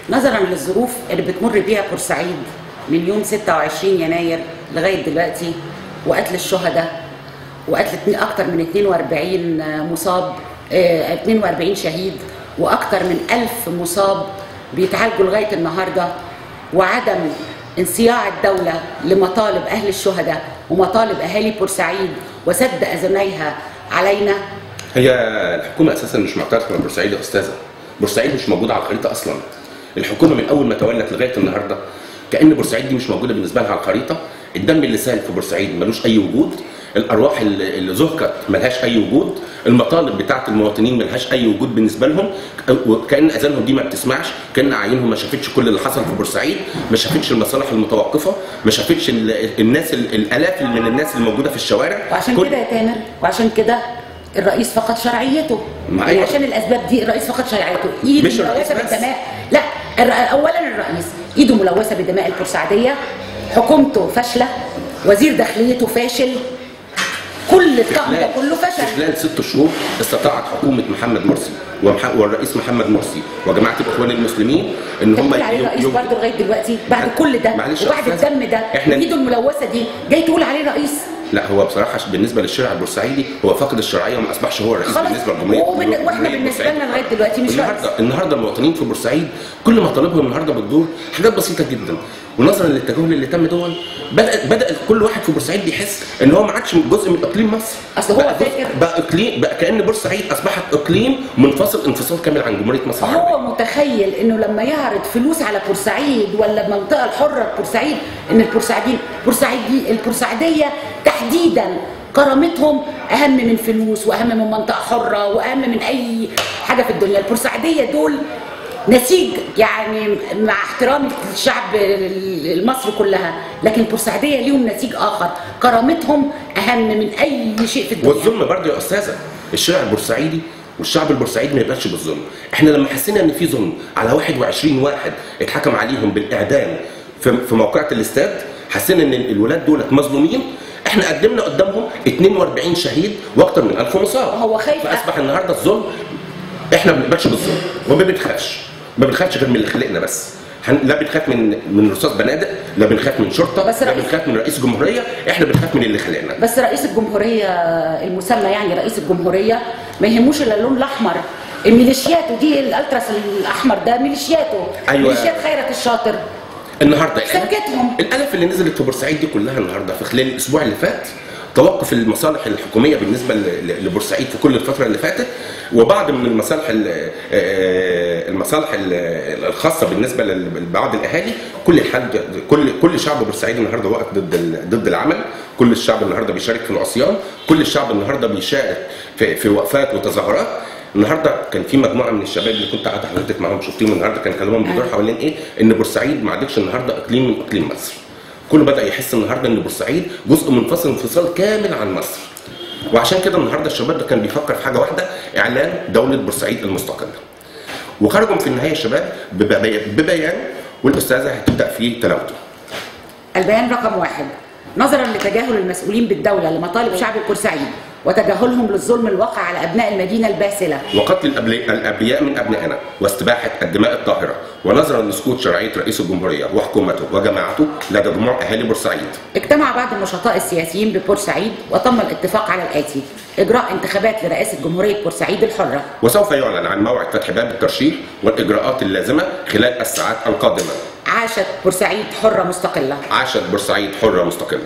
نظرا للظروف اللي بتمر بيها بورسعيد من يوم 26 يناير لغاية دلوقتي، وقتل الشهداء وقتل اكثر من 42 مصاب، 42 شهيد، واكثر من 1000 مصاب بيتعالجوا لغاية النهارده، وعدم انصياع الدولة لمطالب اهل الشهداء ومطالب اهالي بورسعيد وسد اذنيها علينا. هي الحكومة اساسا مش معترفة ببورسعيد يا استاذه. بورسعيد مش موجودة على الخريطة اصلا. الحكومة من اول ما تولت لغاية النهارده كأن بورسعيد دي مش موجودة بالنسبة لها على الخريطة. الدم اللي سال في بورسعيد ملوش اي وجود، الارواح اللي زهقت ملهاش اي وجود، المطالب بتاعه المواطنين ملهاش اي وجود بالنسبة لهم، كأن اذانهم دي ما بتسمعش، كأن اعينهم ما شافتش كل اللي حصل في بورسعيد، ما شافتش المصالح المتوقفه، ما شافتش الناس، الالاف من الناس الموجودة في الشوارع. وعشان كده يا تامر، وعشان كده الرئيس فقد شرعيته. يعني عشان الاسباب دي الرئيس فقد شرعيته. ايده ملوثة بالدماء. لا، اولا الرئيس ايده ملوثة بدماء البورسعيديه، حكومته فاشلة، وزير داخليته فاشل، كل الطقم ده كله فشل. في خلال 6 شهور استطاعت حكومة محمد مرسي والرئيس محمد مرسي وجماعه الاخوان المسلمين ان هم تقول عليه رئيس برضه لغاية دلوقتي بعد كل ده وبعد الدم ده ايده الملوثة دي جاي تقول عليه رئيس؟ لا، هو بصراحة بالنسبة للشارع البورسعيدي هو فقد الشرعية وما اصبحش هو الرئيس بالنسبة للجمهورية. واحنا بالنسبة لنا لغاية دلوقتي مش رئيس. النهارده المواطنين في بورسعيد كل مطالبهم النهارده بتدور حاجات بسيطة جدا، ونظرا للتجاهل اللي تم دول بدا كل واحد في بورسعيد بيحس ان هو ما عادش جزء من اقليم مصر. اصل هو فاكر بقى اقليم، بقى كأن بورسعيد اصبحت اقليم منفصل انفصال كامل عن جمهورية مصر العربية. هو متخيل انه لما يعرض فلوس على بورسعيد ولا المنطقة الحرة لبورسعيد ان البورسعيديه تحديدا كرامتهم اهم من فلوس واهم من منطقة حره واهم من اي حاجة في الدنيا. البورسعيديه دول نسيج، يعني مع احترامي للشعب المصري كلها، لكن البورسعيديه ليهم نسيج اخر، كرامتهم اهم من اي شيء في الدنيا. والظلم برضه يا استاذه، الشارع البورسعيدي والشعب البورسعيدي ما يقبلش بالظلم. احنا لما حسينا ان في ظلم على 21 واحد اتحكم عليهم بالاعدام في موقعة الاستاد، حسينا ان الولاد دولت مظلومين. احنا قدمنا قدامهم 42 شهيد واكثر من 1000 مصاب. هو خايف. فاصبح النهارده الظلم، احنا ما بنقبلش بالظلم وما بنخافش، ما بنخافش غير من اللي خلقنا بس. لا بنخاف من رصاص بنادق، لا بنخاف من شرطه، لا بنخاف من رئيس جمهورية، احنا بنخاف من اللي خلقنا. بس رئيس الجمهورية المسمى يعني رئيس الجمهورية ما يهموش الا اللون الاحمر، الميليشيات ودي الالتراس الاحمر ده ميليشياته. أيوة. ميليشيات خيرت الشاطر. النهارده سكتهم. الالاف اللي نزلت في بورسعيد دي كلها النهارده في خلال الاسبوع اللي فات، توقف المصالح الحكومية بالنسبة لبورسعيد في كل الفترة اللي فاتت، وبعض من المصالح الخاصة بالنسبة لبعض الاهالي. كل الحال كل شعب بورسعيد النهارده واقف ضد العمل، كل الشعب النهارده بيشارك في العصيان، كل الشعب النهارده بيشارك في وقفات وتظاهرات. النهارده كان في مجموعة من الشباب اللي كنت قاعد حضرتك معاهم شفتيهم النهارده، كان كلامهم بيدور حوالين ايه؟ ان بورسعيد ما عادتش النهارده اقليم من اقليم مصر. كله بدا يحس النهارده ان بورسعيد جزء منفصل انفصال كامل عن مصر. وعشان كده النهارده الشباب ده كان بيفكر في حاجة واحدة، اعلان دولة بورسعيد المستقلة. وخرجوا في النهاية الشباب ببيان، والاستاذه هتبدا في تلاوته. البيان رقم 1: نظرا لتجاهل المسؤولين بالدولة لمطالب شعب بورسعيد وتجاهلهم للظلم الواقع على ابناء المدينة الباسله وقتل الابرياء من ابنائنا واستباحه الدماء الطاهرة، ونظرا لسقوط شرعية رئيس الجمهورية وحكومته وجماعته لدى جموع اهالي بورسعيد، اجتمع بعض النشطاء السياسيين ببورسعيد وتم الاتفاق على الاتي: اجراء انتخابات لرئاسة جمهورية بورسعيد الحرة، وسوف يعلن عن موعد فتح باب الترشيح والاجراءات اللازمة خلال الساعات القادمة. عاشت بورسعيد حره مستقلة. عاشت بورسعيد حره مستقلة.